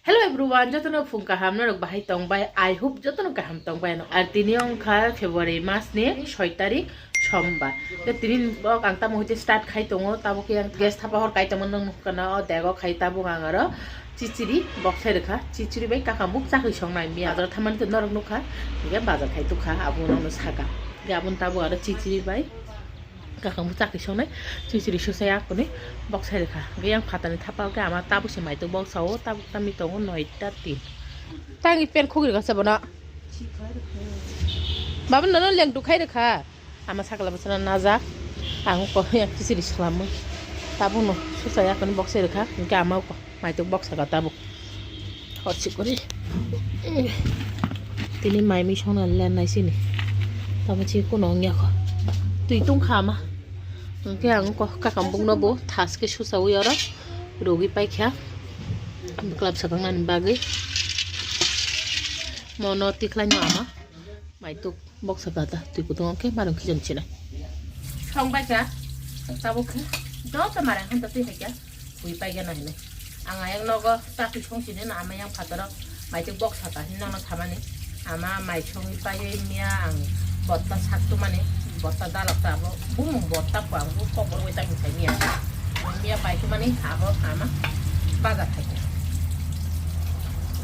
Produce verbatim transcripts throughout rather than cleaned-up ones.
Hello everyone, jotono phung kaham, norok bahai tongbai? I hope jotono kaham tongbai no. Ar tini wngkha February mas ni soi tarik, sombar. Te tini vlog ang tamo hoite start khai tongo, tabo khe ang gas thapa hor kai tongmo, nwng nukha na o dego khai, tabo ang aro chichiri boksa rwkha, chichiri bai kakambuk chakri songnai miya. Bazar thamani to norok nukha, hingke bazar khai tukha, abo nokno saka. Hingke aboni tabo aro chichiri bai kakambuk chakri songnai, chichiri susa yakoni boksa rwkha. Hingke yang phatani thapa o khe ama tabo se maitok boksa o, tabuk tami tongo noita tin. Tangi pen khugri gasa bono. Baba nono leng dukhai rwkha. Ama sakla bwsano najak. Ang ko yang kisiri salamo. Tabukno susa yakoni boksa rwkha. Hingke ama ko maitok boksa ka tabuk. Hotsi kori. Tini mai mi songna len nai sini. Tamo chi kuno ongya ko. Twi tungkha ama. Hingke ang ko kakam bukno bo thaske susawi oro. Rogwi paikha. Bwklap sakangnani bagwi. Mono tikhlaino ama. Maitok boksa kata twi kutung khe marung khijan chinai. Song bai kha, tabuk khe joto marang hanta twi hai kha, hui pai gana hinai. Ang ayang nogo chakri song sini na ama yang phataro maitok boksa ta hin nono thamani. Ama mai songwi paiwi miya ang botta sak tumani, botta dalak ta abo bumung botta ko ang bu kok rwi ta hintai miya. Miya pai tumani abo ama bazar hai kha.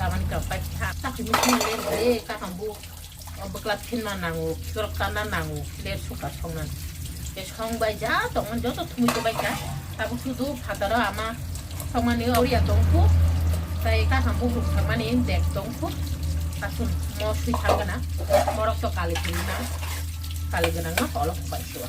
Labani ka pai kha, chakri mi sini le le kakam bu. O bwkla phinna nango, khikrok tanna nango, ler suka songna. Te song bai ja tongmani joto thumui to bai kha. Tabuk sudu phataro ama songmani oriya tongkhu. Tai kakam bukruk thangmani bag tongkhu. Asun mo sui thangana. Morok to kali thangna. Kali gwnangno olo bai suwa.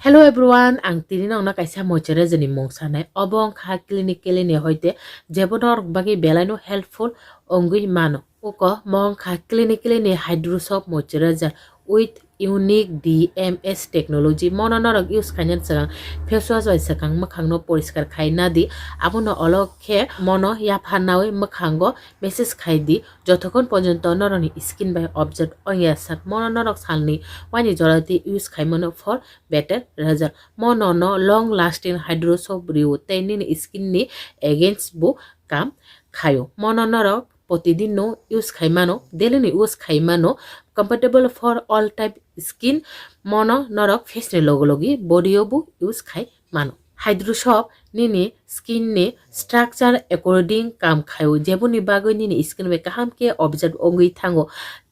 Hello everyone, ang tini nokna kaisa moisturizer ni mung sanai. Obo wngkha Clinique ni hoite jebo norok bagwi belaino helpful wngwi mano. Uko mo wngkha Clinique ni Hydro Soap Moisturizer with unique D M S technology. Mono norok use khaina swkang face wash bai swkang mwkhangno poriskar khai na di. Abono olok khe mono yapharnawi mwkhango massage khai di. Jotokhon porjonto norokni skin bai absorb wngya sak, mono norok salni waini jora di use khai mano for better result. Mono no long lasting Hydro Soap rio tei nini skin ni against bo kam khaio. Mono norok protidin no use khai mano, daily ni use khai mano, compatible for all type skin. Mono norok face ni logo logi body o bo use khai mano. Hydro Soap nini skin ni structure according kam khaio, jeboni bagwi nini skin bai kaham khe absorb wngwi thango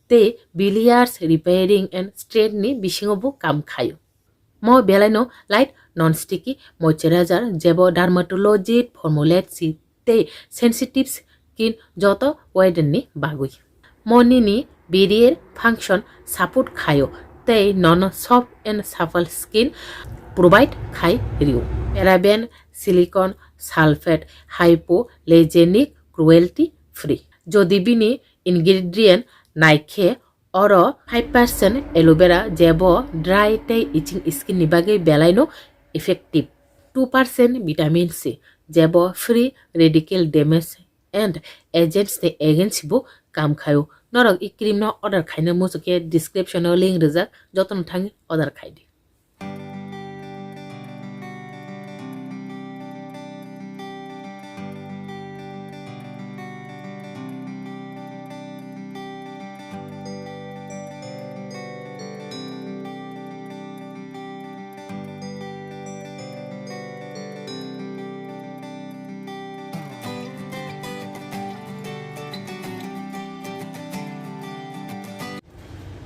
tei billiards repairing and strength ni bisingo bo kam khaio. Mo belaino light non-sticky moisturizer, jebo dermatologist formulate si tei sensitive skin joto widen ni bagwi. Mo nini barrier function support khaio tei nono soft and supple skin provide khai rio. Paraben, silicone sulfate, hypoallergenic, cruelty free. Jodi bini ingredient naikhe, oro five percent aloe vera, jebo dry tei itching skin ni bagwi belaino effective. Two percent vitamin C, jebo free radical damage and agents ni against bo kam khaio. Norok i cream no order khaina muchukhe description o link rijak, jotono thangwi order khai di.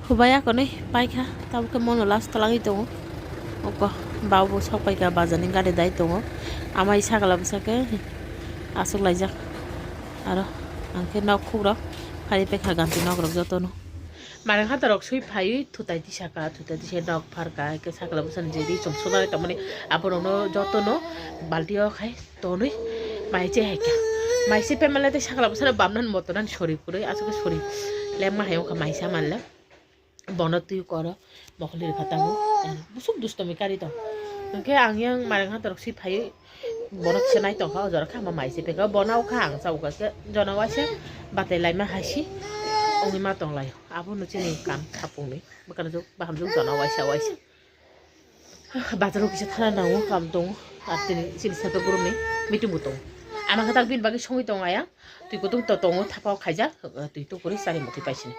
Hubai akonwi paikha, tabuk khe mono last twlangwi tongo. Oko babo sok paikha, bazar ni gari dai tongo. Amai sakla bwsa khe aswk laijak. Aro ang khe nok khukrok phari paikha, ganti nok rok jotono. Mareng hatorok swi phaiwi thutai tisaka, thutai tisa nok pharka, hwnkhe sakla bwsani je ri chum suda tongmani aborokno jotono balti o khai tonwi mai se hai kha. Mai se pemale tei sakla bwsano bamnani motonan sori purwi aswk sori lemma hai wngkha mai sa manle. Bono twi koro mokol ri kha tabuk. Busuk dustomi kari tong. Hwnkhe ang yang mareng hatorok swi phaiwi bono kisa nai tongkha o jora khe ama mai se pekha. Bono o kha ang cha o kha khe jona waisa batai laima hai si wngwi ma tong lai. Abono chini kam khapungni bwkhanjak bahamjak jona waisa waisa. Bazaro kisa thana nango, kam tongo, ar tini chini saka borokni meeting bo tongo. Ama khe tak bini bagwi songwi tongo ayang. Twi kutung to tongo thapa o khaijak. Twi tukurwi chari mukti paisini.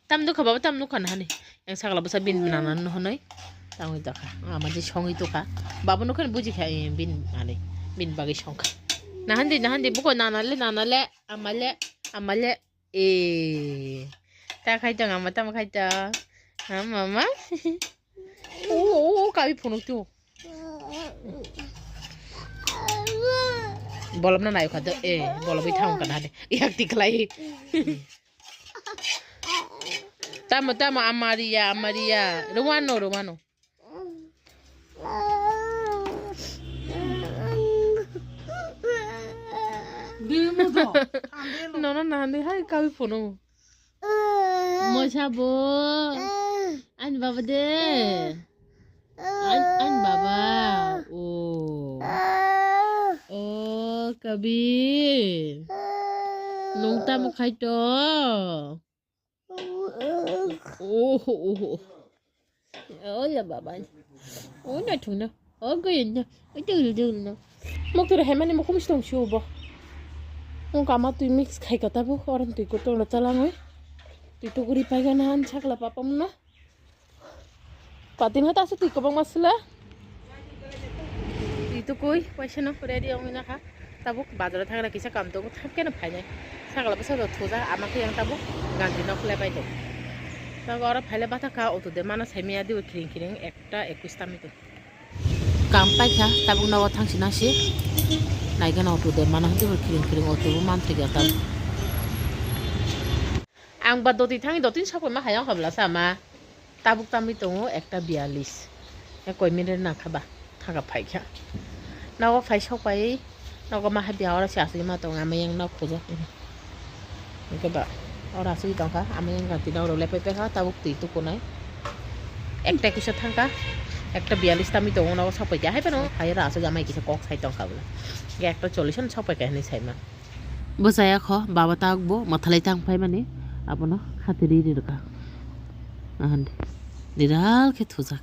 Tam nukha baba, tam nukha nahani. Yang sakla bwsa bini nana no hwnwi. Tangwi tokha. Ama je songwi tokha. Baba nukha ni buji kha, eh, bini ani. Bini bagwi songkha. Nahandi, nahandi, buko nana le, nana le, ama le, ama le. Eh. Ta khai tong ama, tam khai tong. Ha, mama. O, o, o, kawi phunuk tu. Bolom na nayo kha do, eh, bolom i thang kana de. Yak ti khlai. Tamo, tamo, amaria, amaria. Rwano, rwano. Nono nahandi hai kawi phunuk. Mosa bo. Ani baba de. Ani, ani baba. O. O kabir. Nung tamo khai to. Oho, oho. Ola baba. Ona thungna. Ogoyna. Dul dul na. Mokto re hemani mokhum stong si ubo. Mung kama twi mix khai kata bo. Oran twi kutung lo talangoi. Twi tuguri paigana han sakla papa muna. Patin hata su twi kobang masla. Twi tukui paisa no ready ong na kha. Tabuk bazar o thangra kisa kam tongo, thang khe no phainai. Sakla bwsa rok thuja, ama khe yang tabuk ganti nok le bai tongo. Tabuk oro phaile bata kha, auto de mana sai maya dibo khiring khiring ekta ekwis tami tongo. Kam paikha, tabuk nogo thangsi nasi. Naikhe no auto de mana dibo khiring khiring auto bo manthai kha tabuk. Ang ba doti thangwi dotini sokphaima hai wngkha bwla sama. Tabuk tamwi tongo ekta biyalis. E koi minute nangkha ba thangkha phaikha. Nogo phai sokphai nogo ma hai biya oro se asugwi ma tongo ama yang nok khujak. Hwnkhe ba oro asugwi tongkha ama yang ganti nok rok lepai paikha tabuk twi tukunai. Ekta kisa thangkha ekta biyalis tamwi tongo nogo sokphaikha hai phano hai oro asugwi ama kisa kok sai tongkha bwla. Ekta chollish ano sokphaikha hinwi saima. Bwsaya kho baba tabuk bo mwthalai tang phaimani abono khati ri ri rwkha. Ahandi diral khe thujak.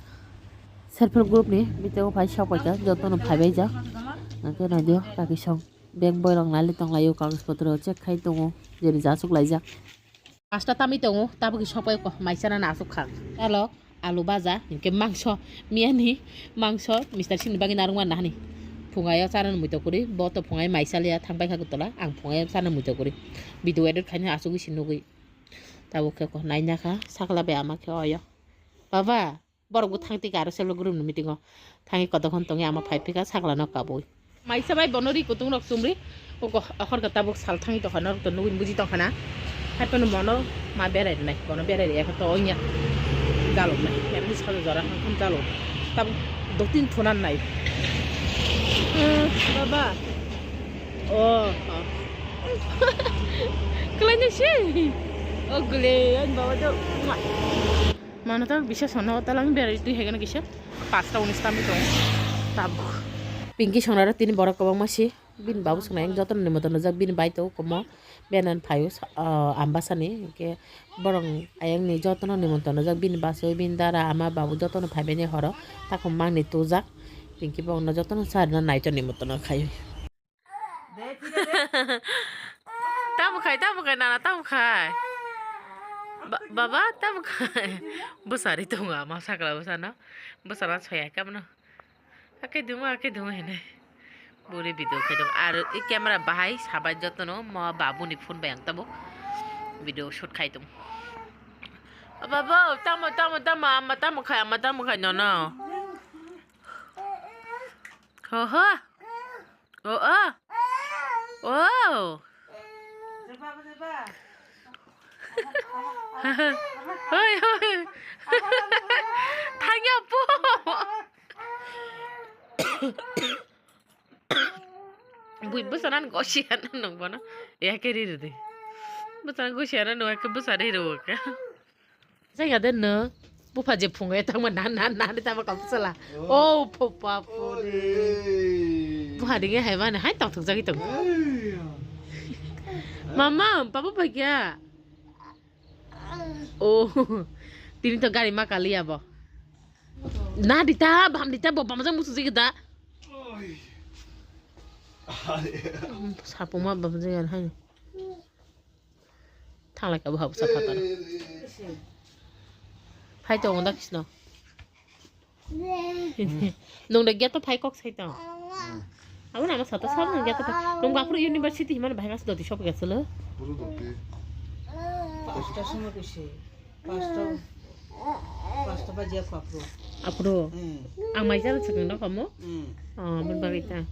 Self help group ni bisingo phai sok paikha jotono phaibai jak. Hwnkhe naidio kaki song bag boirok nailai tonglaio kagoj potro check khai tongo jeni jasuk laijak. Pasta tamwi tongo, tabukni sokpai ko, mai chana no asuk kha. Talo, alu baja, hinkhe mangso, miyani mangso, mister singni bagwi narwkma nahani. Phungaio chana no muitok kwrwi, bo to phungai mai chaliya, thangbai kha kwtwla, ang phungaio chana muitok kwrwi. Video edit khaina asugwi se nugwi. Tabuk khe ko, naina kha, sakla bai ama khe oyo. Baba, Borok bo thang twi kha aro self help group ni meeting o. Thangwi kotokhon tongwi ama phai phikha sakla no kabui. Maisa bai bono ri kutung rok chumri. Oko ahor khe tabuk sal thangwi tongkha norok to nugwi buji tongkha na. Hai phano mono ma berai rwnai bono berai rwya khe to onya. Jalok nai. Yang ni sal jora hang kham jalok. Tabuk do tin thunan nai. Eh, baba. Oh, oh. Kalanya sih. Oh, gule, an baba do. Mano ta bisa sono talang berai twi hegana kisa pasta unis tamwi tongo. Tabuk. Pinky songnaro tini borok kwbangma si bini babu songna yang jotono nimotron rijak bini bai tongo komo benan phaio sa-, ah, Ambasani hinkhe borok ayangni jotono nimotron rijak bini bachoi bini dara ama babu jotono phaibaini horo takhum mangni tujak Pinky borokno jotono charwna naito nimotron khaio. Tamo khai, tamo khai, nana, tamo khai. Ba-, baba, tamo khai. Bwsari tongo ama sakla bwsano. Bwsano soya khe abono. Ake dumo, ake dumo hinwi. Buri video khai tongo. Ar i camera bahai sabai jotono mo babuni phone bai ang tabuk video shoot khai tongo. Baba, tamo, tamo, tamo, ama tamo khai, ama tamo khai, nono. Ho, ho. Oh, oh. Oh. Hoi, hoi. Thangya po. Bui bwsana gosi ano nung bono. Ya ke ri ri. Bwsana gosi ano nung ke bwsari ri ke. Jaya de no. Bupha je phungo e tangma na, na, na, na, tama kapu sala. Oh. Oh, papa, pore. Ore. Bupha dinge hai mane, hai tong thok jagi tong. Hey. Mama, papa bhai kya? Oh, tini to gari ma kali abo. Na dita, bam dita, bo bam jang musu jigi da. Oi. Sapuma bab jayan hai. Thanglai ka bo hapsa phatar. Phai tongo da kisno. Nung da gate phai kok sai tong. Abo na sata sab nung gate phai. Nung gapur university himan bahai kas doti shop gaselo. Buru doti. Pasta somo kise. Pasta. Pasta ba jia ko apro. Apro. Hmm. Ang mai jara chakang da kamo. Hmm. Oh, mun bagita.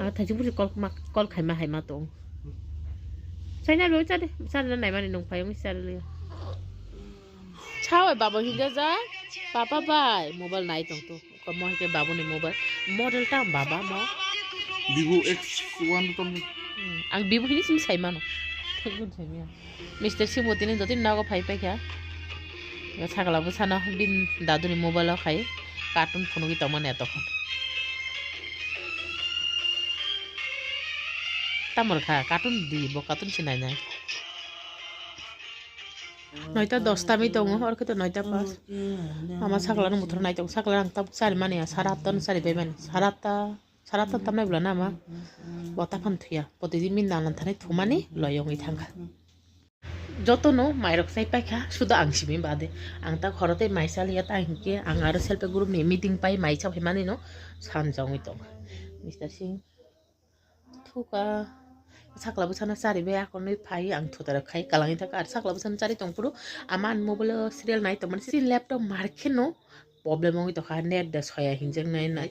Ah, thaji buri call ma call khai ma hai ma tong. Sai na lo chade. Chade na nai mani nung phai ong chade le. Chawai babo hinja ja, papa bai mobile nai tong to. Ko mo hike babo ni mobile model ta baba mo. Vivo X one tong. Hmm, ang Vivo hini sim sai mano. Thik gun sai miya. Mister Simoti ni doti nago phai pai kha. Sakla bo sana bin dadu ni mobile o khai cartoon phunugwi tong mani eto khon. Tamor kha cartoon di bo cartoon sinai nai. Noita dosta mi tongo, hor khe to noita pas. Ama sakla no muthur nai tongo, sakla ang tabuk chari mani ya, sara atta no chari bai mani, sara atta, sara atta tam nai bwla na ama. Bo ta phan thuya, bo twi min dan lan thani thumani loyong i thangkha. Joto no mairok chai paikha, suda ang simi bade. Ang ta khoro tei mai chaliya ta hinkhe ang aro self help group ni meeting pai mai cha phaimani no sanjongwi tongkha. Mister Singh. Thuka. Sakla bwsano chari bai akonwi phai ang thutara khai kalangwi thangkha. Ar sakla bwsano chari tongphuru ama ani mobile o serial nai tongmani si laptop mar kheno problem wngwi tongkha, net da soya hinjaknai nai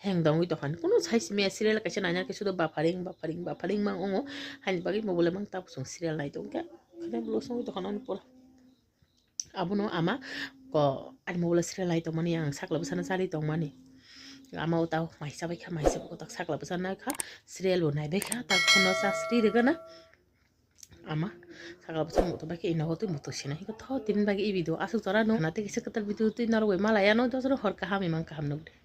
hang da wngwi tongkha. Kunu sai simi serial kaisa naina khe sudo buffering buffering buffering mang ongo. Haini bagwi mobile o mang tabuk chwng serial nai tongkha. Kheno loss wngwi tongkha nani pura. Abono ama ko ani mobile o serial nai tongmani ang sakla bwsano chari tongmani. Ama o tao maisa bai kha, maisa bo kotak sakla bwsano nai kha, serial bo nai bai kha, tak phone o charge ri rwgana. Ama sakla bwsano mutu bai khe ino hotwi mutu sina hiko tho tini bagwi i video aswk jora no na tei kisa kwtal video twi norok bai malaya no dosro hor kaham imang kaham nukdi.